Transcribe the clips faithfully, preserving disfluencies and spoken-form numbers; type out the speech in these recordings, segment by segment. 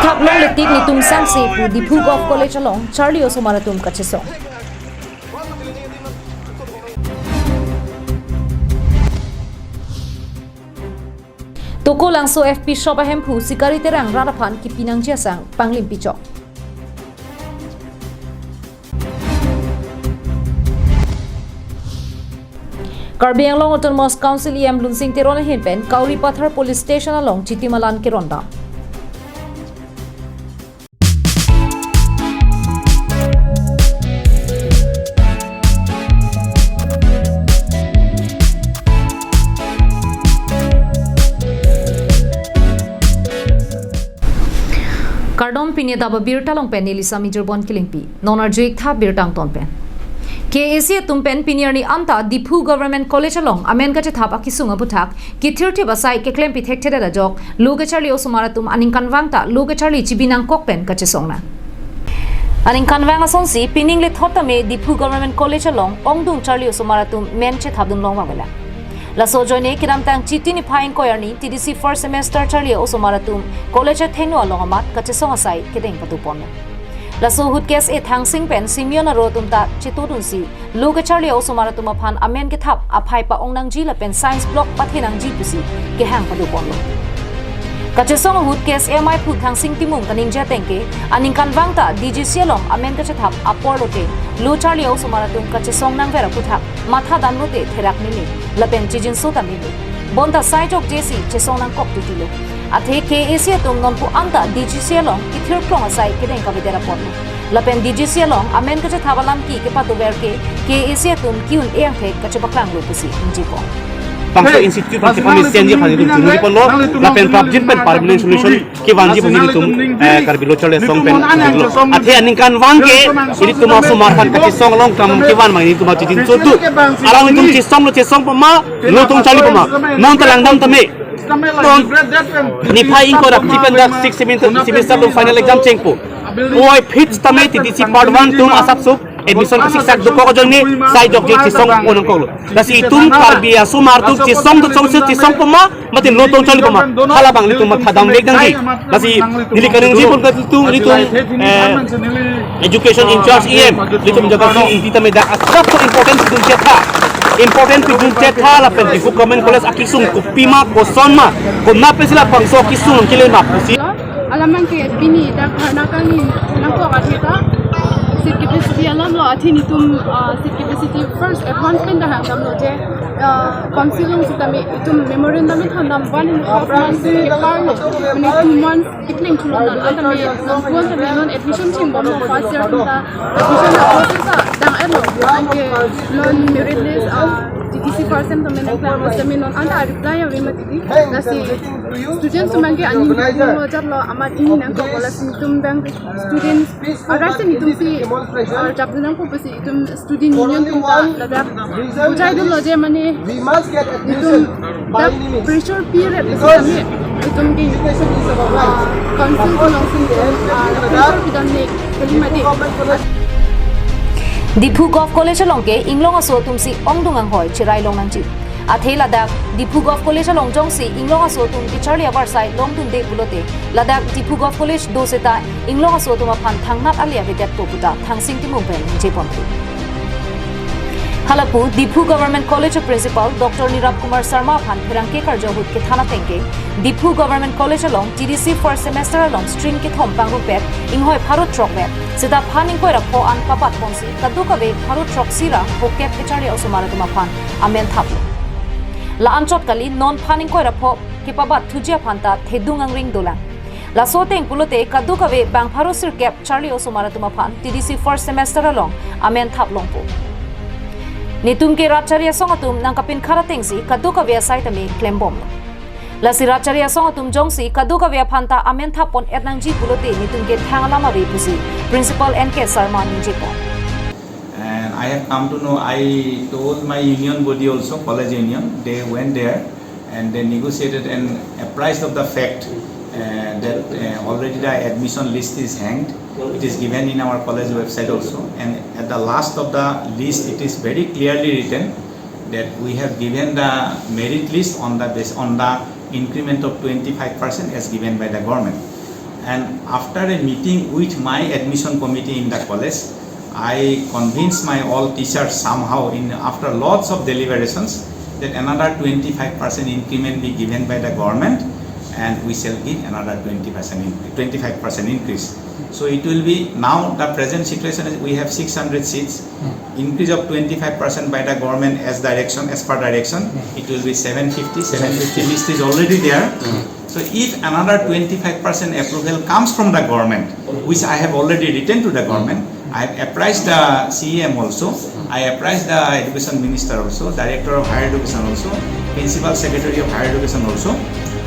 Thap longle tik netum sangse pu Diphu Govt College along charli osomar atum kachesong. Tokolangso F P shop ahemphu Sikari Terang rat aphan kipi nangji asang panglim pichok. Karbi Anglong Autonomous Council E M Lunsing Teron ahin pen Kauripathar Police Station along chitimalan keron dam. Kardom, pini adap abirta along pen neli Sami Jirbon Kilingpi. Non arju-ik tha birta angton pen. K A A C atum pen pini arni anta Diphu Government College along amen kachethap akesung aputhak kethirthip asai keklempi thekthedet ajok lo kacharli osomar atum aningkanvang ta lo kacharli chibi nangkok pen kachesong nang. Aningkanvang asonsi pining lethot tame Diphu Government College along ongdung charli osomar atum men chethapdun long vangvelang. Laso ajoine kedamtang Chiti niphai ingkoi arni T D C first semester charli osomar atum college athengno along amat kachesong asai kedeng patuponlo. Laso ahut K S A Thangsing pen Simeon aro atum ta chetodunsi lo kacharli osomar atum aphan amen kethap aphai pa-ong nangji lapen science block pathe nangji pusi kehang padoponlo. Kachesong ahut K S A amaiphu Thangsing Timung kaningje ateng ke aningkanvang ta D G C along amen kachethap apor lote lo charli osomar atum kachesong nangver aputhak matha damlote therak meme lapen chijinso ta meme. Bonta sai jokjesi chesong nangkok titilo. Athe K A A C atum nonpu anta D G C along kethirklong asai kedeng kavedet apotlo. Lapen D G C along amen kachethap alam ke kepatover ke K A A C atum ki-un-e angthek kachepaklanglo pusi ningjepo. Bangso institute principal ni senji aphan itum chunri ponlo, lapen prapjin pen permanent solution kevanji pu nelitum, eh, Karbi lo charli asong pen lo. Athe aningkanvang ke ilitum osomar aphan kachesong along kam kevan ma ilitum achijinso do. Alanglitum chesonglo, chesong pama, lo tong charli pama. Non ta langdam tame. Non niphai ingkoi ra phli pen dak six semester, semester atum final exam chengpo. Oi phit tame T D C part one atum asapso admission kasiksak dokok ajoine sai jokje chesong onang koklo. Lasi itum Karbi asomar atum chesong do chongse chesong pama, mate lo tong charli pama. Halabang ilitum matha damvek nangji. Lasi neli kaningje pon ke ilitum, ilitum, eh, education in charge E M, ilitum Jagat Sing Ingti tame dak asapso important pidun chetha. Important pidun chetha lapen Diphu Government College akesung kopima, koson ma, konat pensi labangso akesung kele ma pusi. Alam abang ke pini dak dharna kangni nangkok athe ta seat capacity alam lo, athe netum, ah, seat capacity first advance pen dak hang damlo je, ah, council along sitame itum memorandum thandam one and a half months kepar lo, mane two months kepling thulon dan, antame non kuan tame non admission cheng bom lo, first year atum ta admission ta process ta dang-etlo, anke non merit list, ah, T D C first sem tame nangklang, sitame non anta reply ave mati di. Lasi students atum abang ke aning lo jatlo, amat ini nangkok, lasi itum abang students arat si itum si, ah, jap nangkok pusi itum student union atum ta ladak bujai dunlo je, mane itum dak pressure period pusi kami itum ke, ah, council alongsi, ah, pressure pidamne kali mati. Diphu Govt College along ke inglong aso atum si ongdung anghoi cherai long nangji. Athe ladak Diphu Govt College along jongsi inglong aso atum kecharli avarsai longdunde pulote, ladak Diphu Govt College do seta inglong aso atum aphan thangnat ale avedetpo puta Thangsing Timung pen ningjeponpo. Halapu Diphu Government College a-Principal Doctor Nirab Kumar Sharma aphan pherangke karju ahut kethan ateng ke, Diphu Government College along T D C first semester along stream kethom pangrumpet inghoi pharo throkvet, seta phan ingkoi ra pho an pabatponsi kadokave pharo throksi ra phokep kecharli osomar atum aphan amen thaplo. La anchot kali, non phan ingkoi ra pho kepabat thuji aphan ta thedung angring dolang. Laso ateng pulote kadokave bang pharo sirkep charli osomar atum aphan T D C first semester along amen thap longpo. Netum ke rat charli asong atum nangkapinkhat atengsi kadokave asai tame klembomlo. Lasi rat charli asong atum jongsi kadokave aphan ta amen thappon-et nangji pulote netum ke thang alam ave pusi Principal N K Sharma ningjepon. And I have come to know, I told my union body also, college union, they went there and they negotiated and apprised of the fact, uh, that, uh, already the admission list is hanged. It is given in our college website also. And at the last of the list, it is very clearly written that we have given the merit list on the bas-, on the increment of twenty-five percent as given by the government. And after a meeting with my admission committee in the college, I convinced my all teachers somehow, in after lots of deliberations, that another twenty-five percent increment be given by the government, and we shall give another twenty percent in-, twenty-five percent increase. So it will be, now the present situation is we have six hundred seats, increase of twenty-five percent by the government as direction, as per direction, it will be seven fifty, seven fifty list is already there. So if another twenty-five percent approval comes from the government, which I have already written to the government, I have apprised the C E M also, I apprised the education minister also, director of higher education also, principal secretary of higher education also.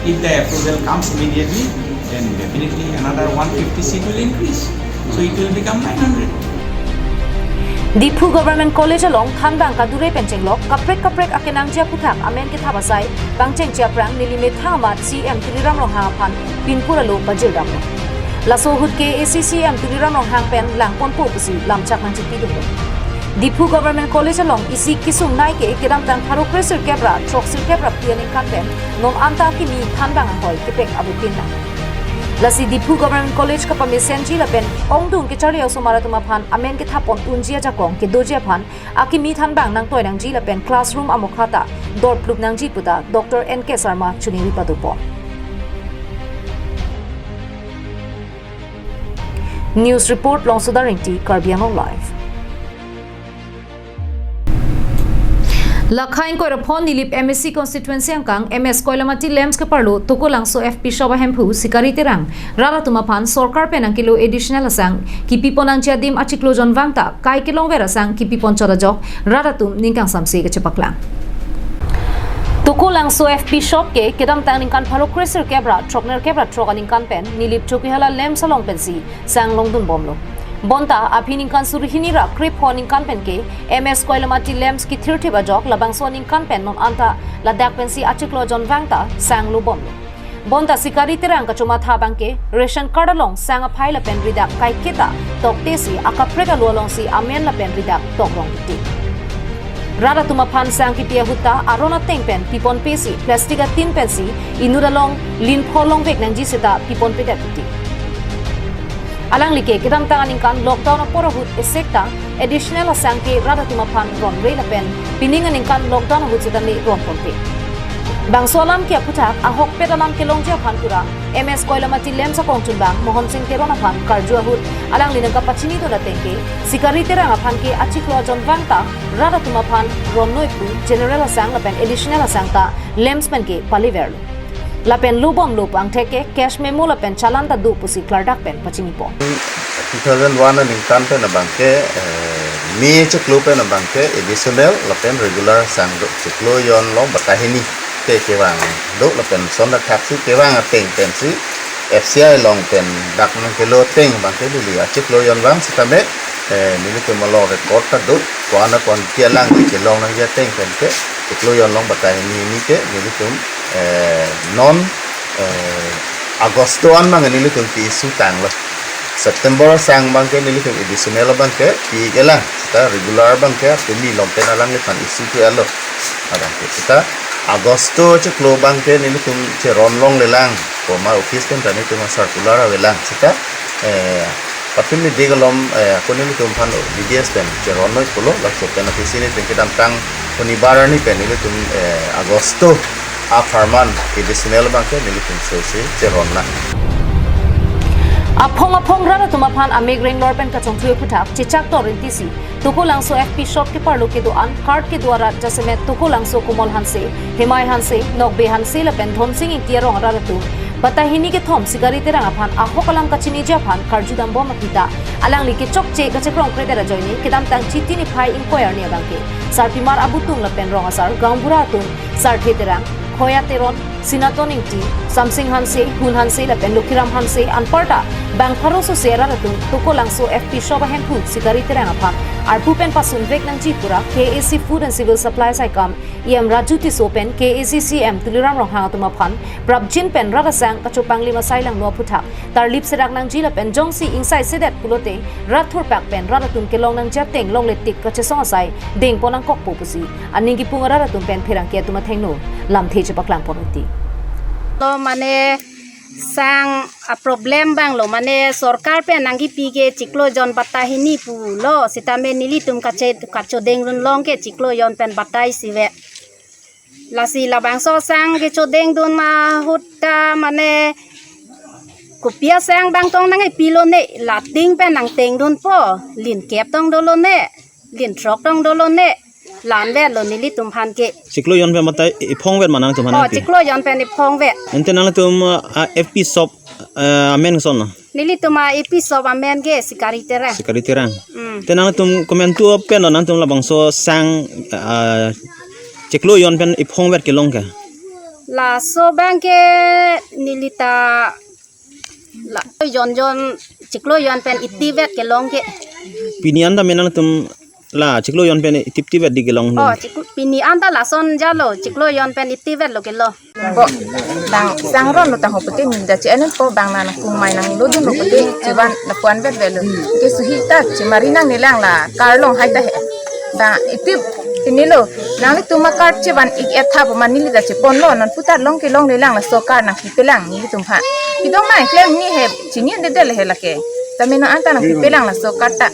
If the approval comes immediately, then definitely another one fifty seat will increase. So it will become nine hundred. Diphu Government College along thanbang kadure pen chenglok kaprek kaprek akenangji aphuthak amen kethap asai pangchengche aphrang neli methang amat C E M Tuliram Ronghang aphan pinpur alo pajirdamlo. Laso ahut K A A C C E M Tuliram Ronghang pen langponpo pusi lamchak nangchipidunlo. Diphu Government College along isi kesung nei ke kedamtang pharo kre sirkep ra throk sirkep ra phli aningkan pen non anta kimi thanbang ahoi kepek abupin lang. Lasi Diphu Government College kapamesenji lapen ongdung kecharli osomar atum aphan amen kethap pon unji ajakong kedoji aphan akimi thanbang nangtoi nangji lapen classroom amokha ta dorplup nangji puta Doctor N K Sarma chuningri padopon. News report, Longsoda Ringti, Karbi Anglong Live. Lakha ingkoi ra phongo Nilip M A C constituency angkang M S Koilamati Lamps keparlo Tokolangso F P shop ahemphu Sikari Terang rat atum aphan sorkar pen nangkelo additional asang kipipon nangji adim achiklo jonvang ta kai kelongver asang kipipon chot ajok rat atum ning kangsamse kachepaklang. Tokolangso F P shop ke kedamtang ningkan pharo kre sirkep ra throk nerkep ra throk aningkan pen Nilip Chokihola Lamps along pensi sang longdunbomlo. Bonta aphi ningkan suri hini ra kre pho aningkan pen ke M S Koilamati Lamps kithirthip ajok labangso aningkan pen non anta ladak pensi achiklo jonvang ta sang lobomlo. Bonta Sikari Terang kachomatha abangke ration card along sang aphai lapen ridak kaiketa toktesi akaprek alu alongsi amen lapen ridak tokrong titi. Rat atum aphan sang kipi ahut ta aron ateng pen piponpesi plastic atin pensi inut along lin pho longvek nangji seta piponpedet titi. Alangli ke kedamtang aningkan lockdown apor ahut esek ta additional asang ke rat atum aphan ronre lapen pining aningkan lockdown ahut setame ronponpe. Bangso alam ke aphuthak ahokpet alam kelongji aphan pura M S Koilamati Lamps akongchunbang Mohon Sing Teron aphan karju ahut alangli nangkapachinidun ateng ke Sikari Terang aphan ke achiklo ajonvang ta rat atum aphan ronnoi pu general asang lapen additional asang ta Lamps pen ke paliverlo. Lapen lobomlo pu angthek ke cash memo lapen challan ta do pusi klardak pen pachinipon. Two thousand one aningkan pen abangke eh, May chiklo pen abangke additional lapen regular sang do chiklo jon long batai hini te kevang do lapen son dak thaksi kevang ateng pensi F C I along pen dak nangkelo ateng abangke neli achiklo jonvang setame eh, nelitum along record ta do ko-an ko-an ke alang kelong nangji ateng pen ke chiklo jon long batai hini hini ke nelitum eh, non eh, Agosto an abang nelitum pi-issue tanglo. September asang abangke nelitum additional abangke pi-ik-elang. Seta regular abangke tumi long pen alangliphan issue ke alo. Abangke seta Agosto chiklo abangke nelitum cheron longlelang. Komat office pen ta nelitum circular avelang. Seta eh, patumi dik alom eh, ako nelitum aphan D D S pen cheronnoi pulo. Laso pen aphi si nelitum kedamtang Shonibar arni pen nelitum eh, Agosto apharman additional abangke nelitum sose cheronna. Aphong aphong rat atum aphan amek renglor pen kachongthui aphuthak chechak dor rinti si Tokolangso F P shop keparlo kedo-an card kedo arat jasemet Tokolangso Komol Hanse, Hemai Hanse, Nokbe Hanse lapen Dhonsing Ingti arong arat atum batai hini kethom Sikari Terang aphan ahok alam kachiniji aphan karjudambom aphi ta alangli kechokche kachekrongkredet ajoine kedamtang Chiti niphai ingkoi arni abangke sarpimar abutung lapen rong asar gaonbura atum Sarthe Terang, Khoya Teron, Sinaton Ingti, Samsing Hanse, Hun Hanse lapen Lokhiram Hanse anparta bang pharo sose arat atum Tokolangso F P shop ahemphu Sikari Terang aphan arpu pen pasunvek nangji pura K A A C Food and Civil Supplies aikam E M Raju Tisso pen K A A C C E M Tuliram Ronghang atum aphan prapjin pen rat asang kachopanglim asai langno aphuthak tarlip serak nangji lapen jongsi ingsai sedet pulote rat thurpak pen rat atum kelong nangji ateng longletik kachesong asai dengpon nangkokpo pusi aning kipung arat atum pen pherangke atum athengno lamthe chepaklangpon rinti. Lo mane Sang a-problem abang lo, mane sorkar pen nangkipi ke chiklo jon batai hini pulo, sitame nelitum kache-, kachodengdun long ke chiklo jon pen batai isi ave. Lasi labangso sang kechodengdun ahut ta mane kopi asang abang tong nangkipilone, latin pen nangtengdunpo, lin kep tong dolone, lin throk tong dolone, la-an avelo nelitum aphan ke. Chiklo jon pen batai iphong vet ma nangtum aphan? Oh, nangpi? Chiklo jon pen iphong vet. Ante nangtum, uh, F P shop, uh, amen koson lo? Nelitum a-F P shop amen ke Sikari Terang. Sikari Terang. Hmm. Te nangtum komantu pen lo nangtum labangso sang, uh, chiklo jon pen iphong vet kelong ke? Laso abang ke nelita la jon jon chiklo jon pen iti vet kelong ke. Pini anta me nangtum la chiklo jon pen iti iti vet di kelong? Oh, lo. Chik-, pini anta lason jalo, chiklo jon pen iti vet lo kelo. Bo, lang sang ron lo tangho pute neli ta che-en po, bang nangkung mai nanglo dun lo pute chevan lapu-an vet avelo. Ke suhi ta chemari nangne lang la car along hai ta he. Bang iti pini lo, nanglitum a-car chevan ik-et tha pu ma neli ta cheponlo, non putar long kelongle lang laso car nangpipelang nelitum aphan. Pidong nangklem ni he, chini ande del he lake. Tame non anta nangpipelang laso car ta.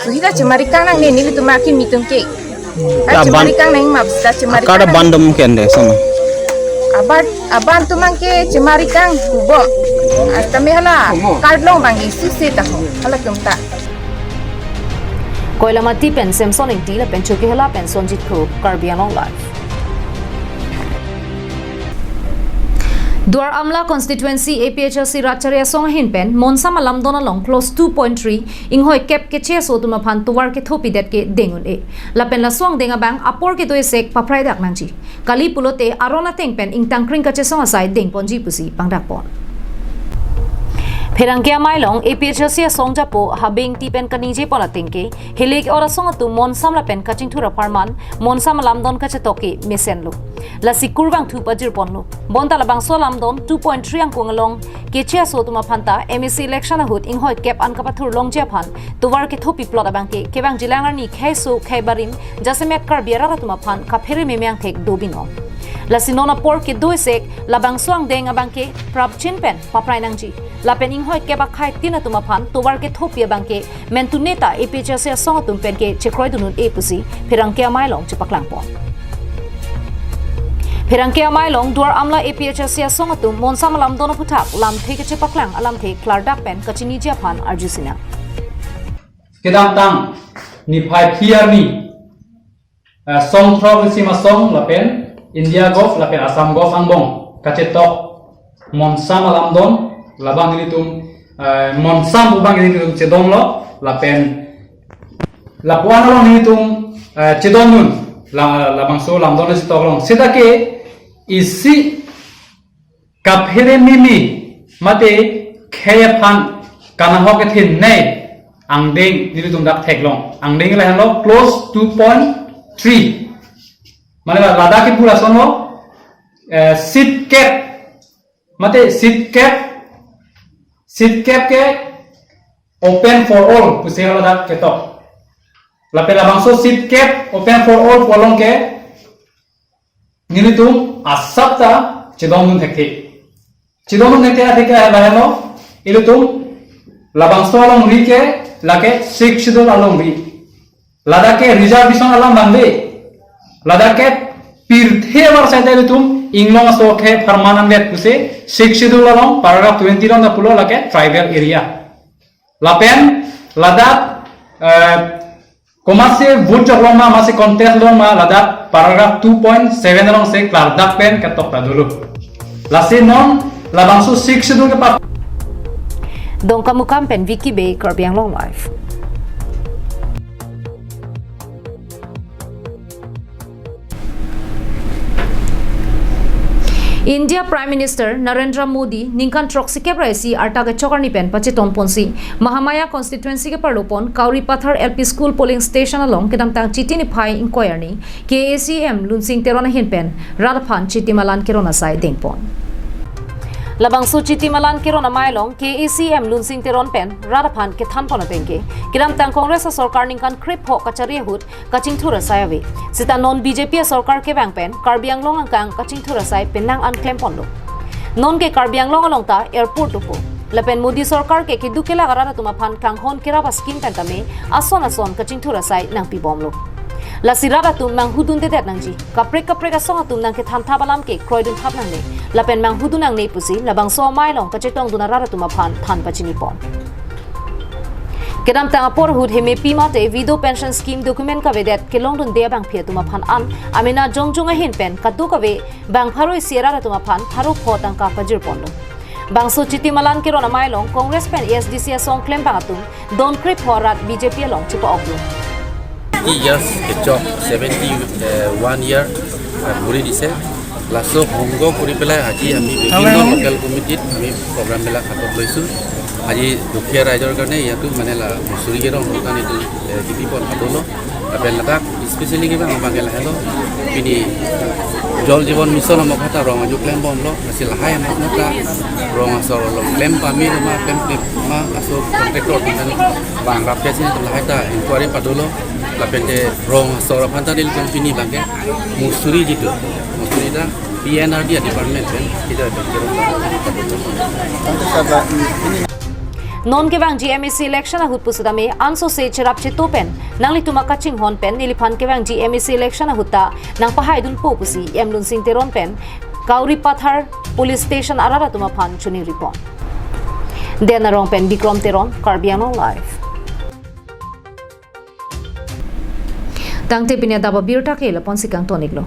Suhi ta chemari kang nangne nelitum akimi atum ke. Ai, ta chemari ban-, kang nang ma, ta chemari a-car kang ta nang. Ban dom ke ande, sama. A-car, a-car atum abang ke chemari kang pu bo. Atame hala car along abang ke suse ta ho. Halatum ta. Koilamati pen Samson Ingti lapen Chokihola pen Sonjit Kro, Karbi Anglong Live. Duar Amla Constituency A P H L C Rat Chari Asong ahin pen Monsam alamdon along clause two point three inghoi kep keche aso atum aphan tovar kethopi det ke deng un-e. Lapen laso angdeng abang apor kedo isek paprai dak nangji. Kali pulote aron ateng pen ingtangkring kachesong asai dengponji pusi pangdakpon. Pherangke amei along A P H L C asong japo Habeng Ingti pen kaningje pon ateng ke, hilek or asong atum Monsam lapen kachingthur apharman Monsam alamdon kachetok ke mesenlo. Lasi kurvangthu pajirponlo. Bonta labangso alamdon two point three angkung along keche aso atum aphan ta M A C election ahut inghoi kep an kapathur longji aphan tovar kethopi plot abang ke kevangjilang arni khei so khei barim jasemet Karbi arat atum aphan kaphere meme angthek do binong. Lasi non apor kedo isek labangso angdeng abang ke prapjin pen paprai nangji. Lapen inghoi kep akhai tin atum aphan tovar kethopi abang ke mentune ta A P H L C asong atum pen ke chekroidun un-e pusi pherangke amei along chepaklangpon. Pherangke amei along Duar Amla A P H L C asong atum Monsam alamdon aphuthak lamthe kechepaklang alamthe klardak pen kachiniji aphan arjusinang. Kedamtang niphai phli arni, eh, song throk isi masong lapen India Govt lapen Assam Govt angbong kachetok Monsam alamdon labang nelitum, eh, Monsam pu abang nelitum chedonlo lapen lapu-an along nelitum, eh, chedondun la, labangso alamdon chetok along. Seta ke isi kaphere meme mate khei aphan kanahok kethenei angdeng nelitum dak theklong. Angdeng lahenlo clause two point three. Mane la, ladak ke pura sonlo, eh, seat kep mate seat kep, seat kep ke open for all pusi ladak ketok. Lapen labangso seat kep open for all pu along ke nelitum asap ta chedondun thekthe. Chedondun thekthe atheke lahenlo, ilitum labangso alongri ke lake Sixth Schedule alongri. Ladak ke reservation alam abang de. Ladak ke pirthe abar sai ta ilitum inglong aso khei apharman anvet pusi Sixth Schedule along paragraph twenty along ta pulo lake tribal area. Lapen ladak, eh, komatsi vote chok long ma, masi contest long ma, ladak paragraph two point seven alongsi klardak pen ketok ta dolo. Lasi non labangso Sixth Schedule ke pa. Dongkamukam pen Vicky Bey, Karbi Anglong Live. India Prime Minister Narendra Modi ningkan throksi kep ra isi arta kechok arni pen pachetongponsi Mahamaya constituency keparlopon Kauripathar L P School polling station along kedamtang Chiti niphai ingkoi arni K A A C M Lunsing Teron ahin pen rat aphan Chiti malan keron asai dengpon. Labangso Chiti malan keron amei along K A A C M Lunsing Teron pen rat aphan kethanpon ateng ke kedamtang Congress asorkar ningkan krepho kachari ahut kachingthur asai ave. Seta non B J P asorkar kevang pen Karbi Anglong angkang kachingthur asai penang an klemponlo. Non ke Karbi Anglong along ta airport dopo. Lapen Modi sorkar ke keduk kelak arat atum aphan kanghon kerap a-scheme pen tame ason ason kachingthur asai nangpibomlo. Lasi rat atum manghudundedet nangji. Kaprek kaprek asong atum nangkethanthap alam ke kroidunthap nangne. Lapen manghudun nangne pusi labangso amei along kachetongdun arat atum aphan than pachinipon. Kedamtang apor ahut hemepi mate widow pension scheme document kavedet kelongdunde abangphi atum aphan an amena jongjong ahin pen kadokave bang pharo isi arat atum aphan pharo pho tangka pajirponlo. Bangso Chiti Malan keron amei along Congress pen A S D C asong klembang atum donkre pho rat B J P along chipa-oklo. Fifty years kechok, seventy one year, uh, muri dise. Laso honggo kuri pelai aji ami বিভিন্ন local committee ami program বিলাক hatot loisu. Aji দুখীয়া ৰাইজৰ কাৰণে ইয়াতো মানে la musuri kerong hutan itu, eh, kipi pon hatulo. Lapen ladak specially kibang abang ke lahelo. Pini Jal Jeevan Mission amok hata rong aju klembomlo. Lasi lahai amok nata rong asor along klem pame ma klem klem ma laso contractor kan bang rap ke sini lahai ta inquiry padulo. Lapen te rong asor aphan ta neli kan pini bang ke musuri jitu. Musuri ta P N R D department kan kita ada kira. Non kevangji M A C election ahut pusitame ansose cherap cheto pen nanglitum akachinghon pen neliphan kevangji M A C election ahut ta nangpahaidunpo pusi M Lunsing Teron pen Kauripathar Police Station arat atum aphan choningri pon. Den Arong pen Bikrom Teron, Karbi Anglong Live. Tangte pini adap abirta ke lapu-an si kangton-iklo.